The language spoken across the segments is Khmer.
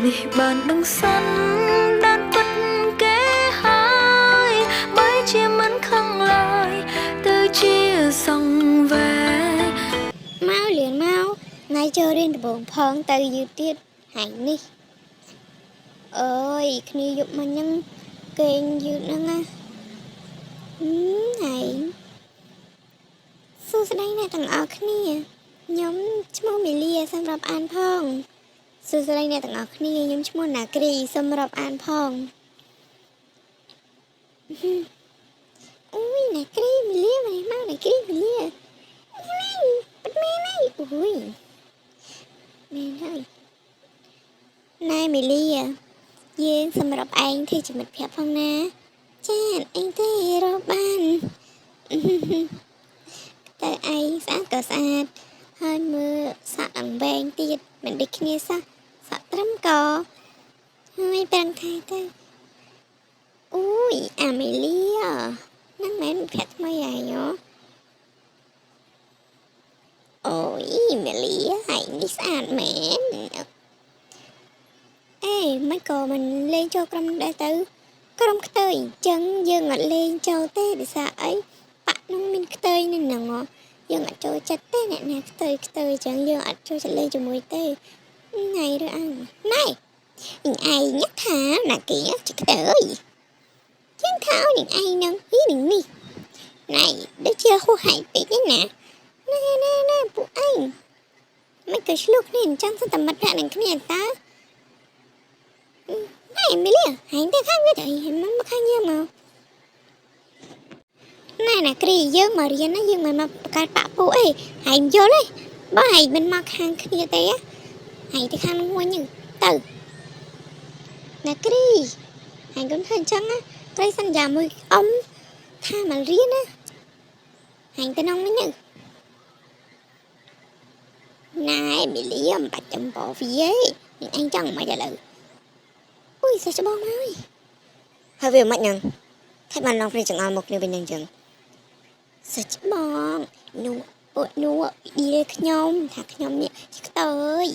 នេះបានដឹងសិនដានពិតគេហើយបីជាមិនខឹងឡើយទៅជាសង្វេគ មកលឿនមកថ្ងៃចូលរៀនដំបូងផងទៅយឺតទៀតហើយនេះអើយគ្នាយប់មិញហ្នឹងគេងយឺតហ្នឹងណាហឹមហើយសួស្តីអ្នកទាំងអស់គ្នាខ្ញុំឈ្មោះមីលាសម្រាប់អានផងសួស្តីអ្នកទាំងអស់គ្នាខ្ញុំឈ្មោះណាគ្រីសម្រាប់អានផងហឹមអូយណាគ្រីមីលាមកនេះមកណាគ្រីមីលានេះពិតមែនហើយអូយមែនហើយណែមីលាយើងសម្រាប់ឯងធ្វើជាមិត្តភក្តិផងណាចាអីទេរកបាន តែឯងស្អាតក៏ស្អាតហើយមើលសក់អង្វែងទៀតមិនដូចគ្នាសោះសក់ត្រឹមកហើយប្រឹងថែទៅអូយអាមេលីហ្នឹងមែនមិត្តភក្តិថ្មីឯងហ៎អូយមេលីហើយនេះស្អាតមែនអេមិនក៏មិនលេងចូលក្រុមនោះដែរទៅក្រុមខ្ទើយអញ្ចឹងយើងអត់លេងចូលទេដោយសារអីប៉ាក់នោះមានខ្ទើយនៅហ្នឹងហ៎ យើងអត់ចូលចិត្តទេអ្នកណាខ្ទើយខ្ទើយអញ្ចឹងយើងអត់ចូលចិត្តលេងជាមួយទេណៃឬអញណៃអញឯងញ៉ាក់ថាណាគេជាខ្ទើយជាងថាឲ្យនឹងឯងនឹងហីនឹងនេះណៃដូចជាហួសហេតុពេកទេណាណែណែណែពួកឯងមិនក៏ឆ្លុះគ្នាអញ្ចឹងសិតតែមិត្តភក្តិនឹងគ្នាតើណែមីលីហែងទៅខាងវាទៅហែងមកខាងយើងមក ណែណាគ្រីយើងមករៀនណាយើងមិនមកបង្កើតបាក់ពួកអីហែងយល់ទេបើហែងមិនមកខាងគ្នាទេហែងទៅខាងនោះវិញទៅណាគ្រីហែងកុំធ្វើអញ្ចឹងណាត្រីសន្យាមួយអ៊ំថាមករៀនណាហែងទៅនងវិញទៅណែមីលីមិនបាច់ចំបវាទេនឹងឯងចង់មិនឥឡូវអូយសោះច្បងមកហើយ ហើយវាមិនហ្នឹងថៃបានឡងគ្នាចង្អល់មកគ្នាវិញហ្នឹងចឹង សោះច្បងនោះពួកនោះឌីលខ្ញុំថាខ្ញុំនេះជាខ្ទើយ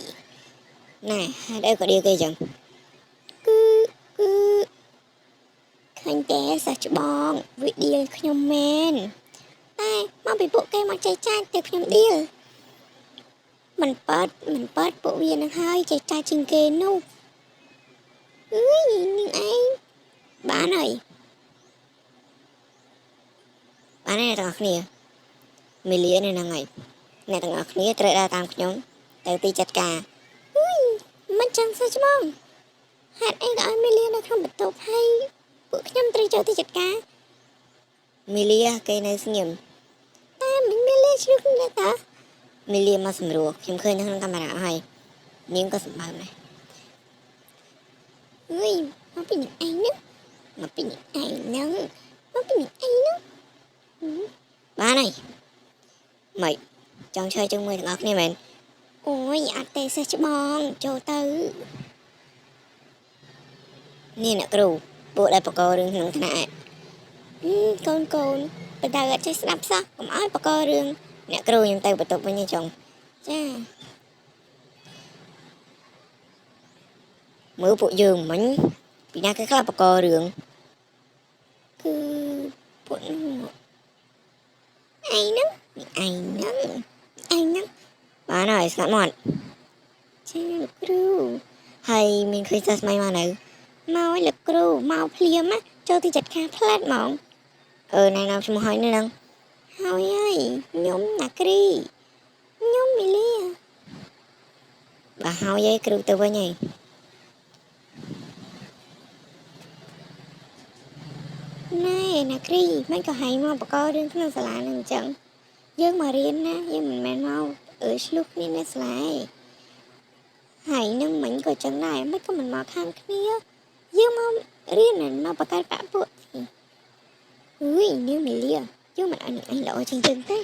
ណែហេតុអីក៏ដៀលគេចឹង គឺគឺឃើញតែសិស្សច្បងវាដៀលខ្ញុំមែនតែមកពីពួកគេមកចែកចាយទៅខ្ញុំដៀលមិនប៉ាត់មិនប៉ាត់ពួកវានឹងហើយចែកចាយជាងគេនោះអើយនឹងឯងបានហើយ បានហើយអ្នកទាំងអស់គ្នាមីលានៅហ្នឹងហើយអ្នកទាំងអស់គ្នាត្រូវដើរតាមខ្ញុំទៅទីចាត់ការ មិនចឹងសិស្សច្បងហេតុអីក៏ឲ្យមេលានៅក្នុងបន្ទប់ហើយពួកខ្ញុំត្រូវចូលទៅចាត់ការ មីលាគេនៅស្ងៀម តែមិនមេលាឆ្លុះគ្នាតា មីលាមកសម្រួលខ្ញុំឃើញនៅក្នុងកាមេរ៉ាហើយនាងក៏សម្បើមដែរ អើយមកពីនឹងឯងហ្នឹងមកពីនឹងឯងហ្នឹងមកពីនឹងឯងហ្នឹង បានហើយម៉េចចង់ឆ្លើយជើងមួយទាំងអស់គ្នាមែន អូយអត់ទេសិស្សច្បងចូលទៅ នេះអ្នកគ្រូពួកដែលបកករឿងក្នុងថ្នាក់ឯង ហឹមកូនកូនបដៅអត់ចេះស្ដាប់សោះកុំឲ្យបកករឿង អ្នកគ្រូខ្ញុំទៅបន្ទប់វិញឯងចុង ចា មើលពួកយើងមិញពីណាគេខ្លះបកករឿង គឺពួកនោះឯងហ្នឹងឯងហ្នឹងឯងហ្នឹង បានហើយស្ងាត់មាត់ ចាលោកគ្រូ ហើយមានឃើញសិស្សថ្មីមកនៅ មកឲ្យលោកគ្រូមកភ្លាមណាចូលទីចាត់ការផ្លែតហ្មង អឺណែនាំឈ្មោះហើយនៅហ្នឹង ហើយហើយខ្ញុំណាគ្រីខ្ញុំមីលា បើហើយឯងគ្រូទៅវិញហើយ ណែណាគ្រីមិនក៏ហែងមកបកករឿងក្នុងសាលានឹងអញ្ចឹងយើងមករៀនណាយើងមិនមែនមកអឺឆ្លុះគ្នានៅសាលាទេ ហើយនឹងមិញក៏ចឹងដែរមិនក៏មិនមកខាងគ្នាយើងមករៀនមិនមកបង្កើតបាក់ពួកទេអើយនាងមីលាយើងមិនឲ្យនឹងឯងល្អជាងយើងទេ